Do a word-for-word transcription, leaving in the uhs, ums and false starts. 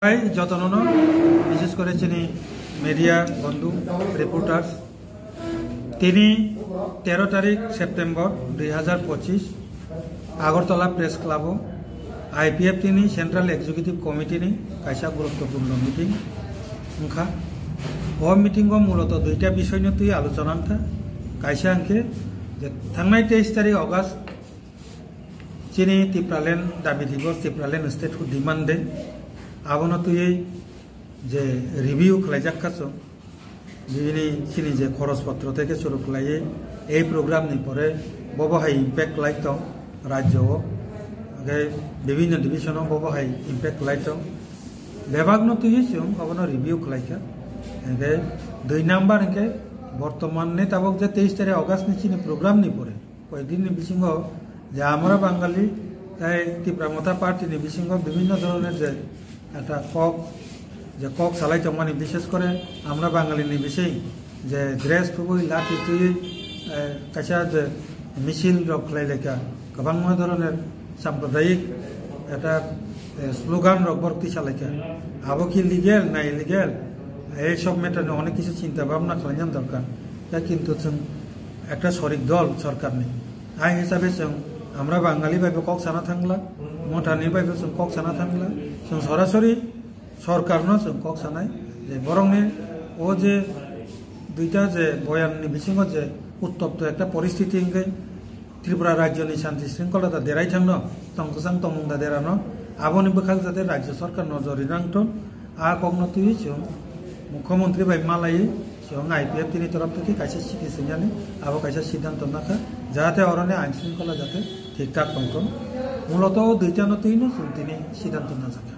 Hai, jotonono, bises kore chini media bondhu, reporters, tini tero tarik September dui hazar pochis, Agartala Press Club o I P F T ni Central Executive Committee ni kaisa guruttopurno meeting wngkha. O meeting o muloto duita bisoyno twi alochona wngkha. Kaisa hwnkhe je thangnai teis tarik August chini Tipraland dabi dibos, Tipraland statehood demand day, abono twiwi je review khlaijak kha chwng, bini chini je khoros potro theke churu khlaiwi ei program ni pore bobo hai impact khlai tong rajyo o, hwnkhe bibhinno division o bobo hai impact khlai tong, bebak no twiwi chwng abono review khlai kha. Hwnkhe dui number hwnkhe bortoman ni tabok je teis tarik August ni chini program ni pore koyekdin ni bisingo je Amra Bangali tai Tipra Motha Party ni bisingo bibhinno dhoroner je ekta kok, je kok salai tongmani, bishes kore Amra Bangali ni bising je dress khubui lathi twiwi, eh, kaisa je misil rok khlai laikha, kwbangma dhoroner sampradayik ekta, eh, slogan rok borok tisa laikha. Abo ki legal na illegal? Ei sob matter ni onek kisu chinta bhabna khlaina dorkar. Ya kintu chwng ekta sorik dol sorkar ni. Ai hisabe chwng Amra Bangali bai bo kok sana thangla, Mothani bai bo chwng kok sana thangla. Chwng sorasori sorkar no chwng kok sanai je borok ni o je duita je boyan ni bisingo je uttopto ekta poristiti hwnkhe Tripura rajyo ni shanti shringkhola da derai thangno, tong kwchang tongmung da derano, aboni bwkhak jate rajyo sorkar nojor rinang thun, a kokno twiwi chwng mukhyamantri bai malaiwi chwng I P F T ni torof theke kaisa chiti swinani abo kaisa siddhanto nakha, jahate oroni ain shringkhola jate thik thak tongthun. Muloto o duitano twino chwng tini siddhanto najakha.